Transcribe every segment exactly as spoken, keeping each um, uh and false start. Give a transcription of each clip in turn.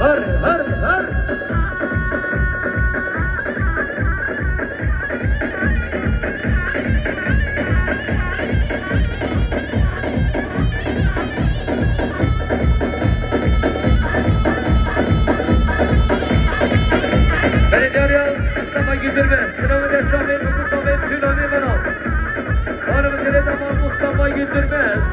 Her, her, her. Belediyariya Mustafa Güldürmez, sınavı da çabuk, bu sabah tünami bana. Hanım Zeynep Mustafa Güldürmez.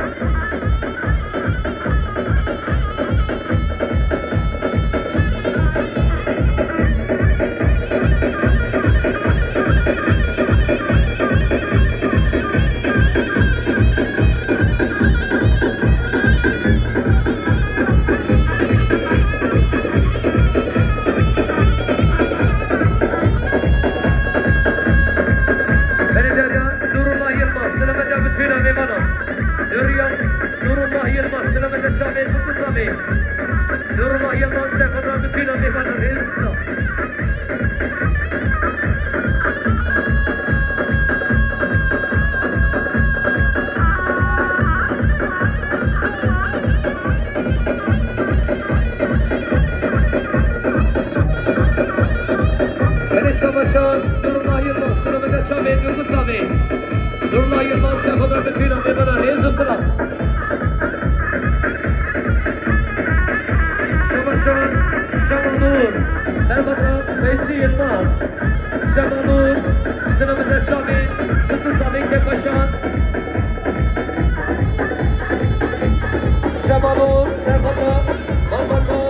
Belediyariya Nurullah Yılmaz, selamet ya bütün meyvana. Nuriya Nurullah Yılmaz, selamet ya çavên bu kuzamê. Nurullah Yılmaz, seferra bütün meyvana, reis. Belê şabaşa Nurullah Yılmaz, sınavında çavê Nurgul Sami. Nurullah Yılmaz, sefadan bütün amê bana rêz û silav. Şabaşa Şabanur, sefadan Veysi Yılmaz. Şemalûr, sınavında çavê, Nurgul Sami Kepaşan. Şemalûr, Serhat'a, Malbata,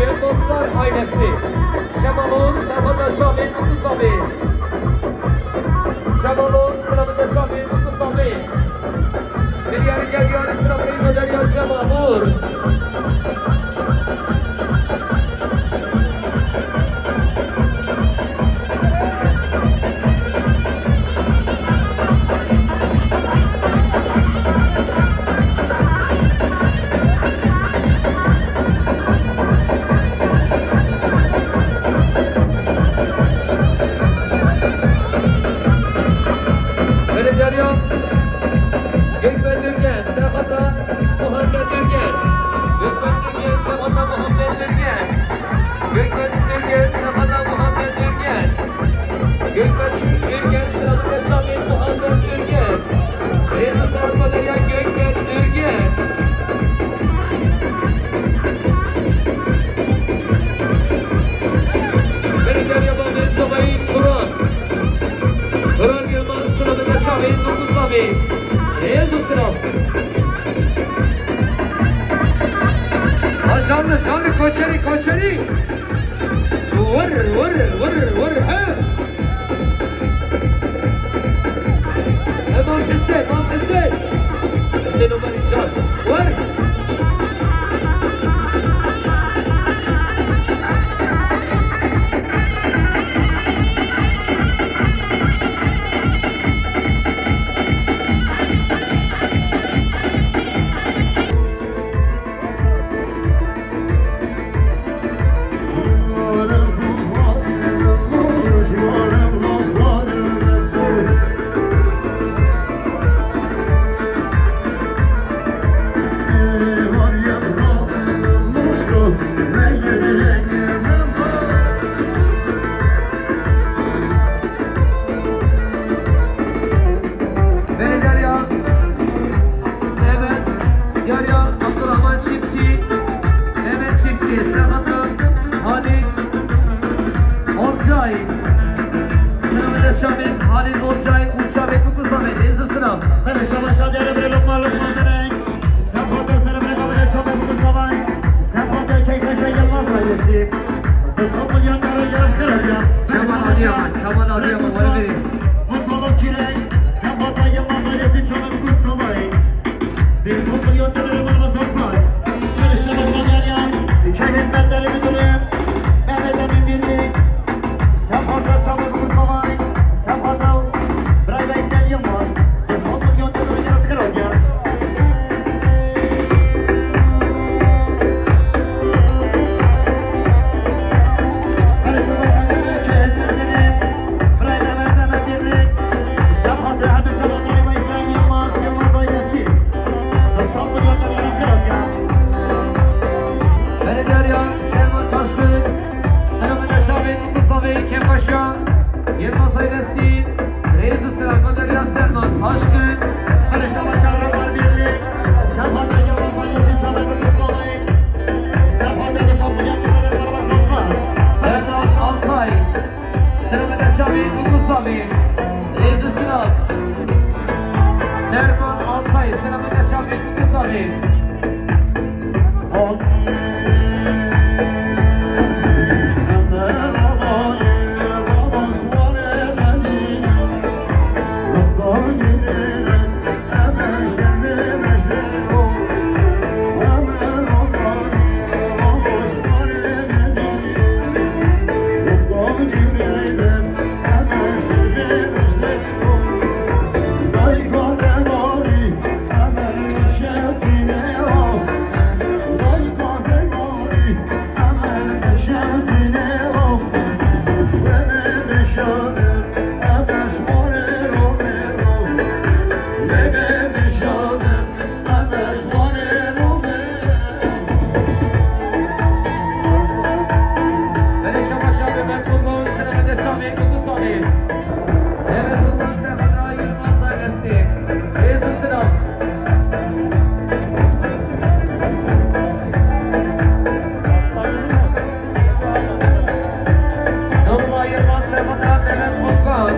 Yılmazlar ailesi. Şemalûr, Serhat'a çavê, Nurgul Sami. Şemalûr, sınavında çavê, Nurgul Sami. Biryarî gel, diyarî sınavında Derya Şemalûr. Canlı, canlı, koçeri, koçeri. Vur, vur, vur, vur, he. He, manfeste, manfeste. Sen o bari can. Vur. Belediye Mehmet, Yahya, Abdurrahman Çiftçi, Mehmet Çiftçi, Serhat, Halit Olcay. Sınavı da Çabet, Halit Olcay, Uçabet, Mukuzabet, Ezo Sınav. Hadi şabaş, hadi, hadi, lokma, lokma, direkt. Sen Fatih, sen Emre, Kabile, Çabet, Mukuzabet. Sen Fatih, Keyfeşe, Yılmaz ailesi. Kısa milyon lira yarım kırık ya. Kemal Adıyaman, Kemal Adıyaman, var biri. Mustafa Kirek, Sen Fatih, Yılmaz ailesi, Çabet, Mukuzabet. Bir son milyon lira bana sokmaz. Barış'a başa gel ya. Köy Hizmetleri Müdürü Mehmet Emin Birlik. Sen Fatih Çabuk Mustafa. Sen Fatih Bray Veysel Yılmaz. Bir son milyon lira kırıl ya. Barış'a başa gel ya. Köy Hizmetleri. Buraya da vermeme birlik. Sen Fatih Hadi Çalan Bray Veysel Yılmaz. Yılmaz ailesi. Kısa milyon lira kırıl ya. Belediye Selma Taşkın, Selma Yaşar ve Mutlu Sabi Kepaşa, Yılmaz ailesi, Reis Sıra Belediye Selma Taşkın, Barış Alaşar Rabar Birliği, Selma Yılmaz ailesi, Çağrı Mutlu Sabi, Selma Yılmaz ailesi, Altay. Selamet Çavî, Mutlu Savî. Rêz û silav. Derman Altay, Selamet Çavî, Mutlu Savî. Nurullah Yılmaz, Sefada, Mehmet Furkan.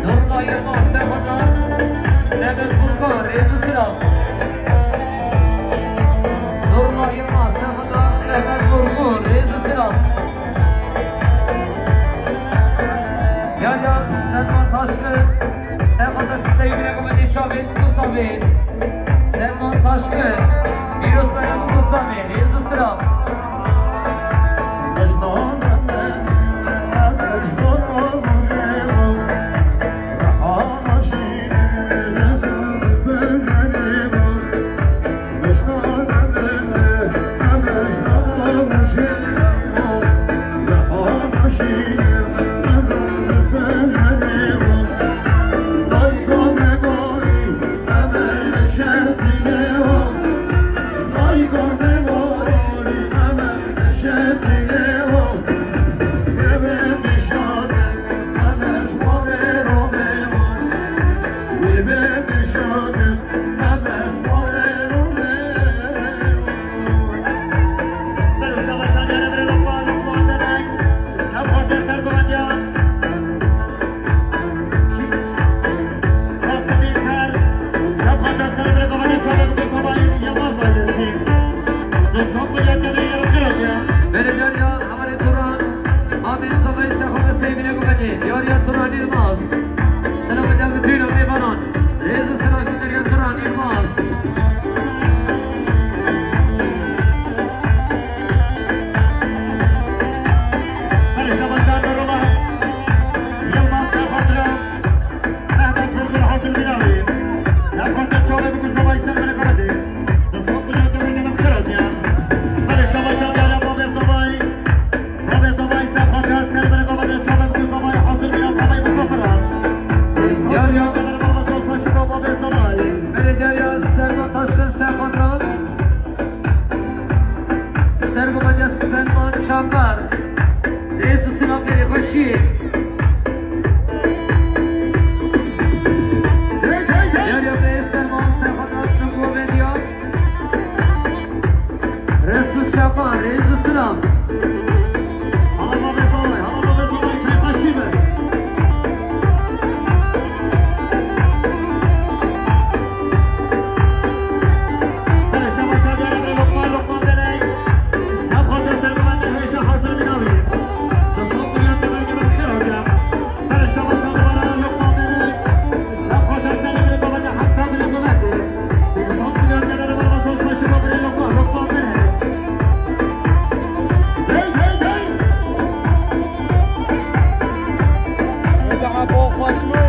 Nurullah Yılmaz, Sefada, Mehmet Furkan, rêz û silav. Nurullah Yılmaz, Sefada, Mehmet Furkan, rêz û silav. Yahya Selman Taşkın, Sefada, Seyir'e bu Çavit Musavi. Selman Taşkın, Yunus Bey Musavi, rêz û silav. Belediya Havarê Turan, Amê Zavayî Serxwata Seybîne Gumedê, Diyariya Turan Yilmaz. Selam eda bütün mêvanan. Rêz û selam Diyariya Turan Yilmaz. Belê şabaşan Nurullah Yilmaz Serxwata. Mehmet Vurgun hazır bir abi. Serkan Çavê bi Zavayî Serbere Karadê. Di sed milyon devre gelin xiratiye. Belê şabaşa diyare Babê Zavayî. Babê Zavayî Serkan Serbere Karadê Çavê bi Zavayî hazır bir abi. Babê Mustafa. Yar yar. Babê Zavayî. Belê diyar ya Serkan Taşkın Serkan Ram. Sergo Medya Selman Çakar. Rêz û silam gelê xweşiyê. Diyar ya Bey Selman Serxwata Tungo Medya. Resul Çakar, rêz û silam. Hala Babê Zavayî, hala Babê Zavayî, çay kaşî be. Belê şabaşa diyare bire Lokman, Lokman Belek. Sefan de sergumende hêşa hazır bir abi. Di sed milyon de belge ben xêr hocam. Belê şabaşa diyare Lokman Belek. Sefan de sergumende heta bire gumende. Di sed milyon de belge ben zor peşi babire Lokman, Lokman Belek. Hey, hey, hey. Daha bol hoş mu?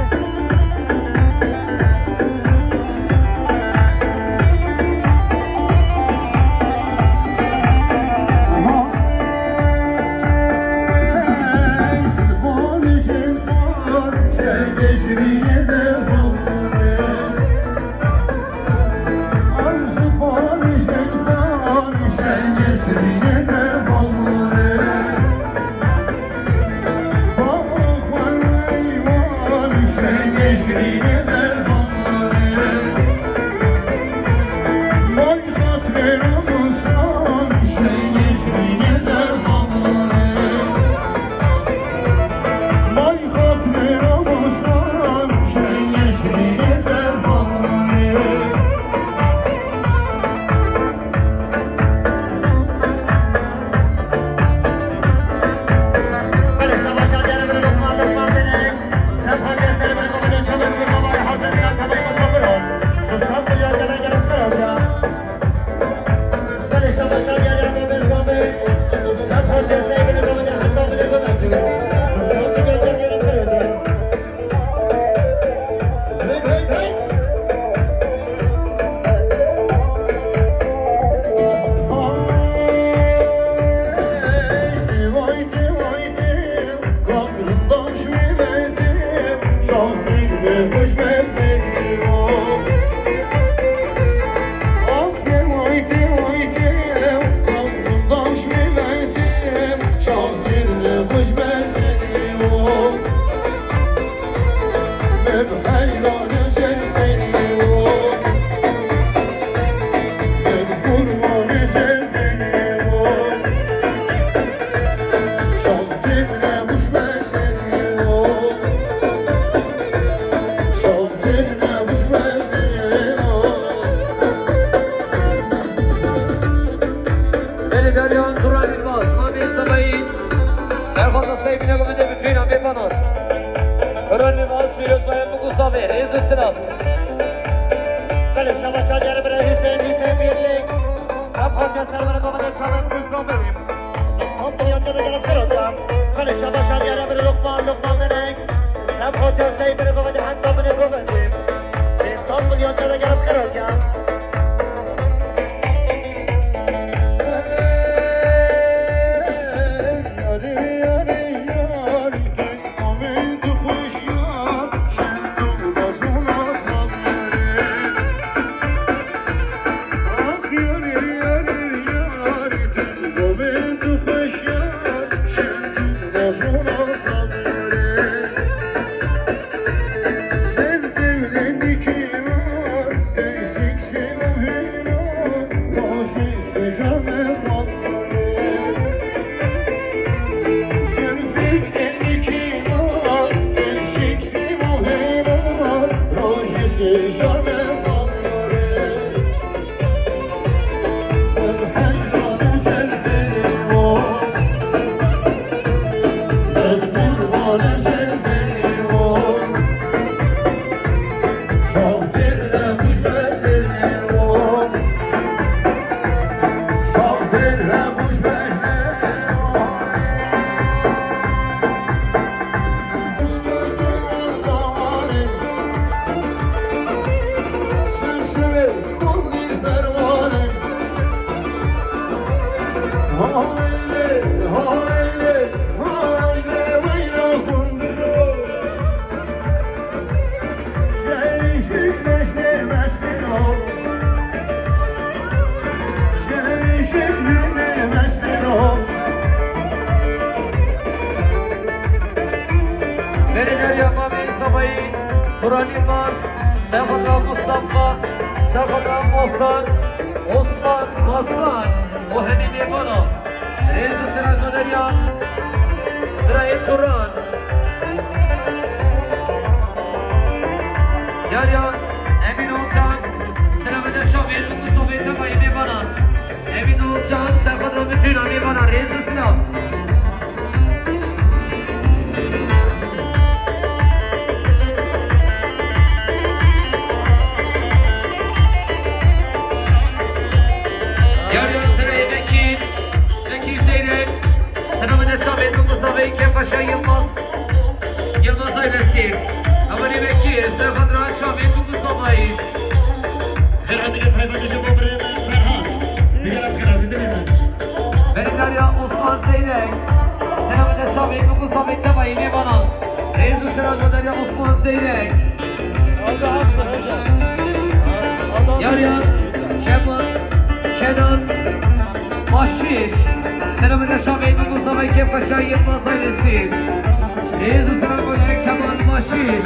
Belediya Turan Yilmaz, Mami Sabayî, Serfata Seybîne Gumedê bi pêna bêpanan. Turan Yilmaz, Pîrozbaya Mukusa ve rêz û silav. Belê şabaşa diyare bire Hüseyin, Hüseyin Birlik. Serfata Seybîne Gumedê Çavê Mukusa ve. Sed milyon de gelip kıracağım. Belê şabaşa diyare bire Lokman, Lokman Belek. Serfata Seybîne Gumedê heta bine Gumedê. Sed milyon de gelip kıracağım. Turan Yilmaz, Serxwedra Mustafa, Serxwedra Muxtar, Osman Hasan û hemî mêvanan. Rêz û sera Goderiyan, birayê Turan. Yariya Emîn Olcan, sera bide çavên û Mustafê Tebayê mêvanan. Emîn Olcan, Serxwedra Mitîna mêvanan. Rêz û sera. Yariya Dirê Bekîr, Bekîr Zeyrek, sera bide çavên û Mustafê Kefaşa Yilmaz, Yilmaz Aylesî. Ewanê Bekîr, Serxwedra çavên û Mustafayî. Xêr hatîne peyvekê ji bo birê me Ferhan. Digel em xêr hatî dilê me. Berîdariya Osman Zeyrek. Sera bide çavên û Mustafê Tebayê mêvanan. Rêz û sera Goderiya Osman Zeyrek. Yariya Kemal Kenan Başiş. Sera bide çavên û Mustafê Kefaşa Yilmaz Aylesî. Rêz û sera Goderiya Kemal Başiş.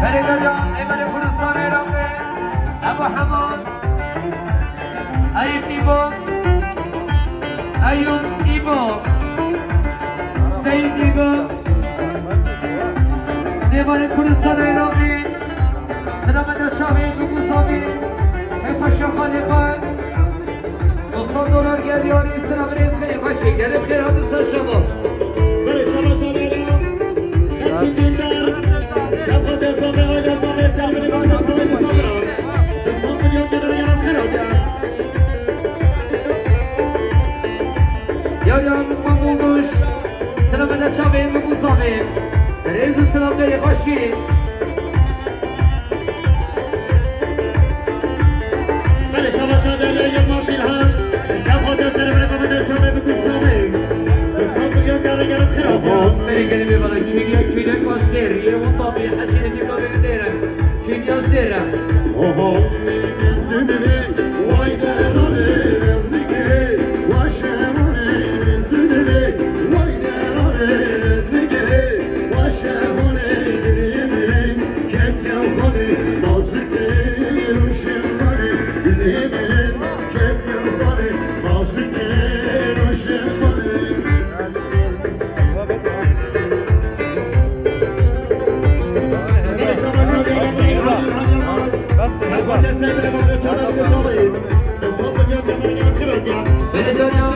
Belediya Emelê Kurdistanê Iraqê, Ebu Hemad, Eyüp İbo, Eyüp İbo, Seyit İbo, Dêvarê Kurdistanê Iraqê, sera bide çavên û Mustafê Kefaşa Xalê xwe. Dostan dolar gel yarî sera birêz xêr xweşî. Gelin xêr hatin ser çava. Berê şaba şadere. Hepsi dindar. Sefa de sabe, aile sabe, sermini ganda sabe, sabra. Dostan milyon kadar yaran xêr hatin. Yar yar mutlu olmuş. Sera bide çavên û Mustafê. Rêz û selam derê xweşî. Belê şaba şadere Yilmaz İlhan. Sefa de sermini ganda sabe, sabra. Dostan milyon kadar yaran xêr hatin. Belê gelê bana kîniya, kîniya ku zêr, yê û tabî, hecî edî bavê zêr e. Kîniya zêr e. Oho. Belediya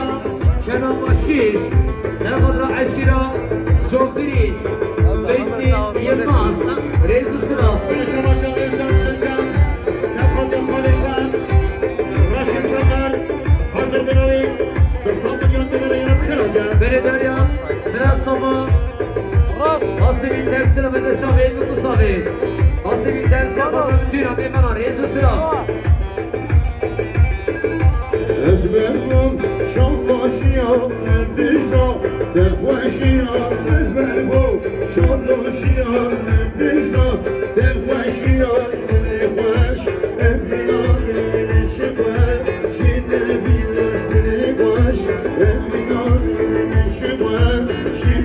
Kenan Başiş, Serxwedra Eşîra Cofirî, Veysî Yilmaz, Rêz û Silav. Belediya Bira Sava. Asê Bîlter, sira bide çavê êdî Mustafê. Asê Bîlter, Serxwedra Mitîna, bê mena, Rêz û Silav. Ez berbûm şandaşiya dijna, te xweşiya. Ez berbûm şandaşiya dijna, te xweşiya. Dilê xweş, ev minan dilê min şi xweş, jî nebî weş dilê xweş, ev minan dilê min şi xweş, jî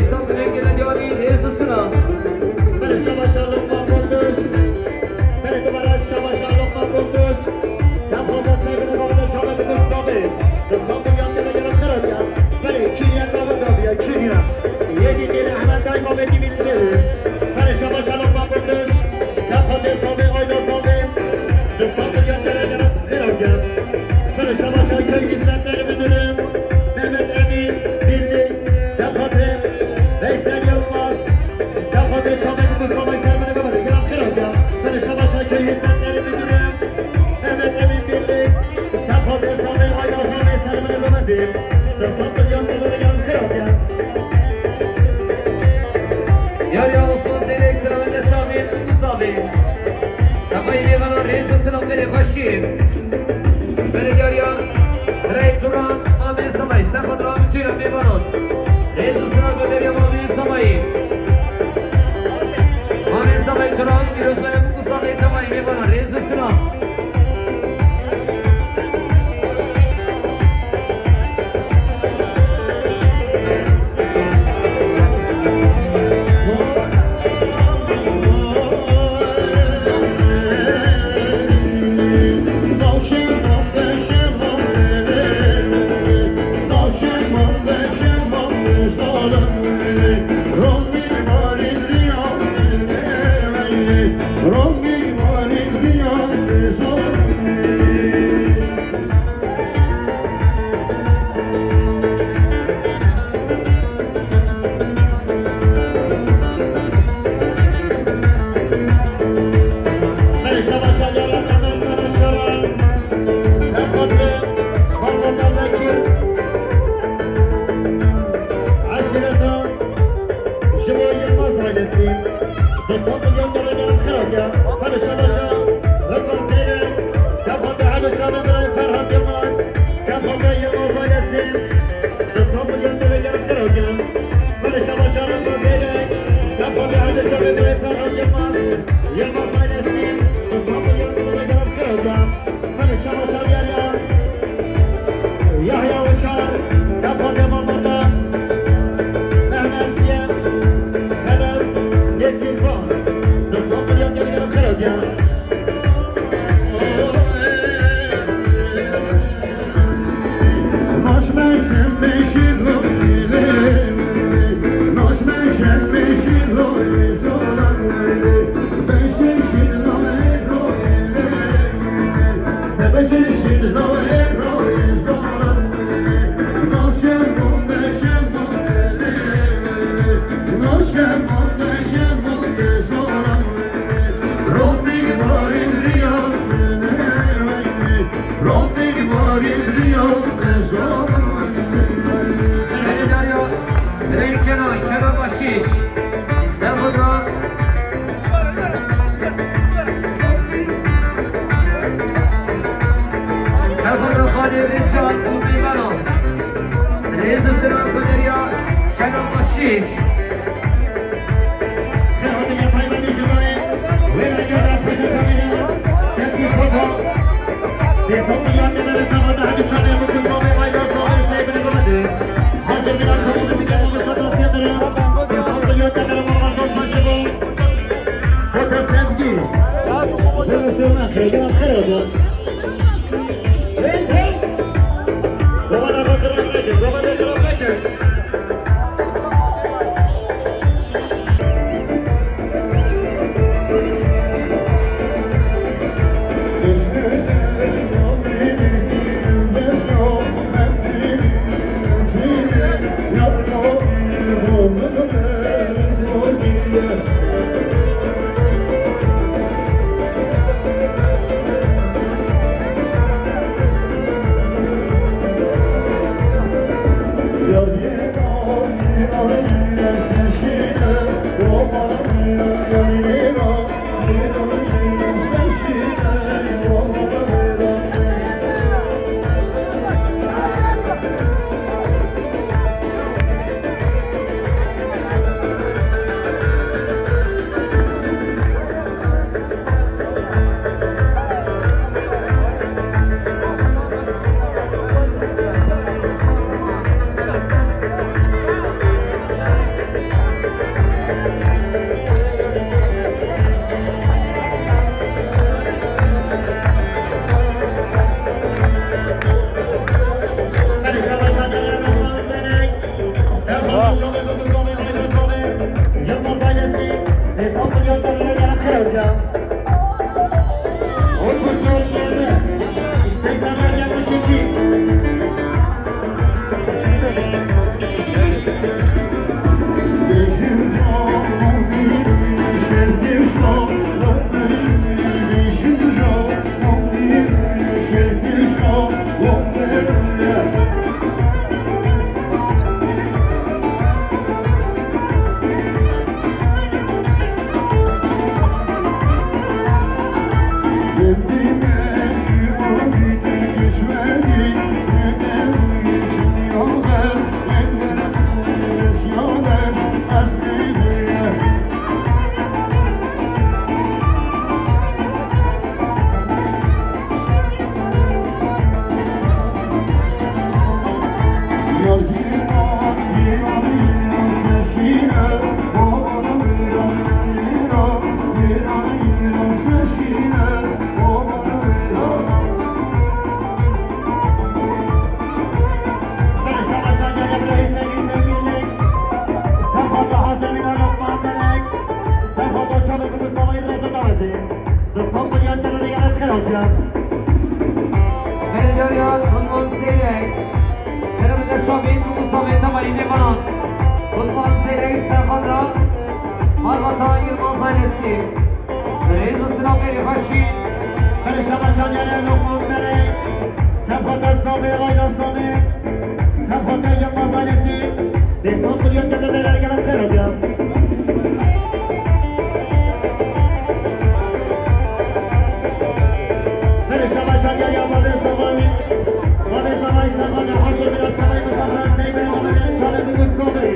Sağ olun, gelen yari, rêz û silam. Belê şabaşa Lokman Kurduş. Belê dubare şabaşa Lokman Kurduş. Sen fazla sevgine babada şahane bir sabit. Kısa bir yan gele gelen kırık ya. Belê künye kavga bir ya, künye. Yedi geri hemen daima ve dimitri. Belê şabaşa Lokman Kurduş. Sen fazla sabit, ayda sabit. Kısa bir yan gele gelen kırık ya. Belê şabaşa köy hizmetleri müdürü. Mehmet Emin, Birlik, Sefadre, Veysel Yılmaz, Sefadre Çamek Mustafa Sermene Gabada, Gelen Kırılca, Barış Amaşa Köy Hizmetleri Müdürü, Mehmet Emin Birlik, Sefadre Sami Aydazan ve Sermene Gabada, Kısa Milyon Doları Gelen Kırılca. Yar ya Osman Zeyrek, Selamettin Çabi, Mustafa. Kafayı bir bana, reis olsun, Abdülhamid Başir. Belediyariya Rey Turan, Amê Samay, Sefa Turan, bütün Amê Baron. Rêz û silam Belediyariya Amê Samayî. Amê Samay Turan, Pîrozbaya Mustafa Tamayî, Amê Baron. Rêz û silam. Ji bo Yilmaz ailesî du sed milyon dolar gelin xirab ya. Belê şabaşa Rıdvan Zeyrek, Sefa Hacı Çabi Birayê Ferhat Yilmaz, Sefa Yilmaz ailesî du sed milyon dolar gelin xirab ya. Belê şabaşa Rıdvan Zeyrek, Sefa Hacı Çabi Birayê Ferhat Yilmaz, Yilmaz ailesî du sed milyon dolar gelin xirab ya. Belê şabaşa Derya, Yahya Uçar, Sefa Demirmata, Mehmet Diye, Helal, Yetim Van, du sed milyon gelin xirab ya. Rêkena, Kenan Başîş. Serxwedra. Serxwedra Xalê Rêşan û Bîbera. Rêz û silam Xwederiya Kenan Başîş. Ailesi. Rêz û sinafê xweşî. Berê şabaşa diyarê Lokman Berê. Sempatê Sabê, Ayla Sabê. Sempatê Yilmaz ailesi. Pênc sed milyon teke değer gelen xêr diya. Berê şabaşa diyarê Babê Sabay. Babê Sabay, sempatê Hacı Biraz Sabay, misafir Seymenê Babê Çalê Bugüz Sabê.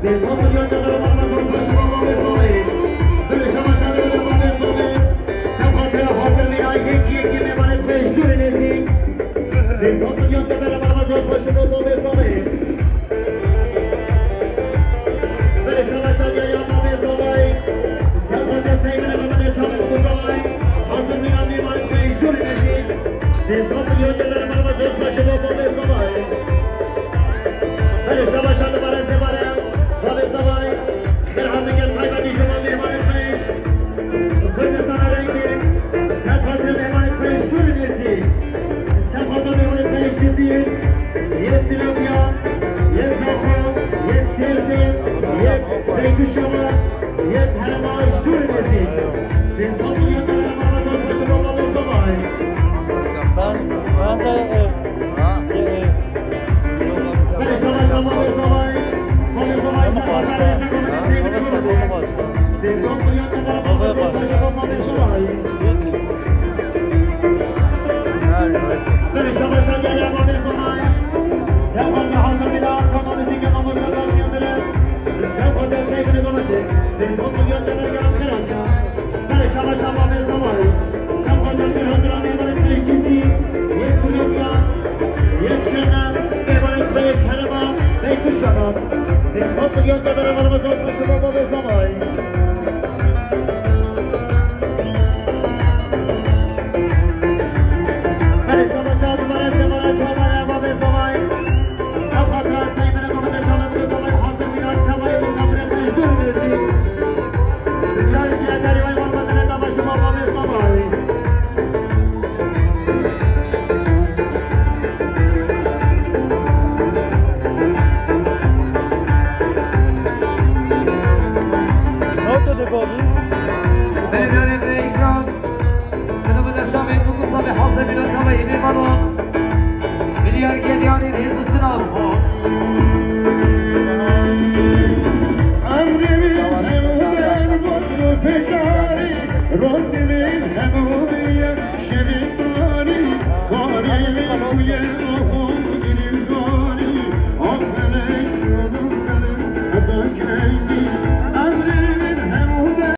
Pênc sed milyon teke değer gelen xêr diya. Berê şabaşa diyarê Babê Sabay. Sempatê hazir vîna yekî yekî mêvanê pêşdûrê nêzî. Pênc sed milyon teke değer gelen xêr diya. Berê şabaşa diyarê Babê Sabay. Sempatê Seymenê Babê Çalê Bugüz Sabay. Hazir vîna mêvanê pêşdûrê nêzî. Pênc sed milyon teke değer gelen xêr diya. Berê şabaşa dibare zêbare. Babê Sabay. Xêr hatî gel taybetî ji bo mêvanê xweş. Kurdistana rengîn. Sempatê mêvanê xweş, gurê nêzî. Sempatê mêvanê xweş, cizîr. Yê Silêmiya, yê Zaxo, yê Sêrdê, yê Beytuşeva, yê Hermaş, gurê nêzî. Pênc sed milyon teke değer gelen xêr diya. Babê Sabay. Ben, ben de, e, e, e, Berê şabaşa Babê Sabay. Babê Sabay, sempatê mêvanê xweş. Pênc sed milyon teke değer gelen xêr diya. Babê Sabay. Berê şabaşa diyarê Babê Sabay. Sempatê hazir vîna, kama muzîkê mamoste Gazi Yildirim. Sempatê Seymenê Babê. Pênc sed milyon teke değer gelen xêr diya. Berê şabaşa Babê Sabay. Sempatê hazir vîna mêvanê xweş, cizîr. Yê Silêmiya, yê Şirne, mêvanê xweş, Herêma, Beytuşeva. Pênc sed milyon teke değer gelen xêr diya. Babê Sabay. Berê şabaşa dibare zêbare çavare Babê Sabay. Sempatê Seymenê Babê Çalê Bugüz Sabay hazir vîna, kevayê misafirê pêşdûrê nêzî. Diyarê diyarê vay, mal mezene dabaşi Babê Sabay. Belediye ve ikram. Sınıfı da çavê Bugüz Sabê hazır bir ortama yeni baba. Milyar geliyor, Yesus'un alma. Emrimiz hemû berbat û pêşarî, rojnimîn hemû ye şevî tarî, karî wî bûye ahû dilî zarî, ah felek, ah felek, hebe kengî.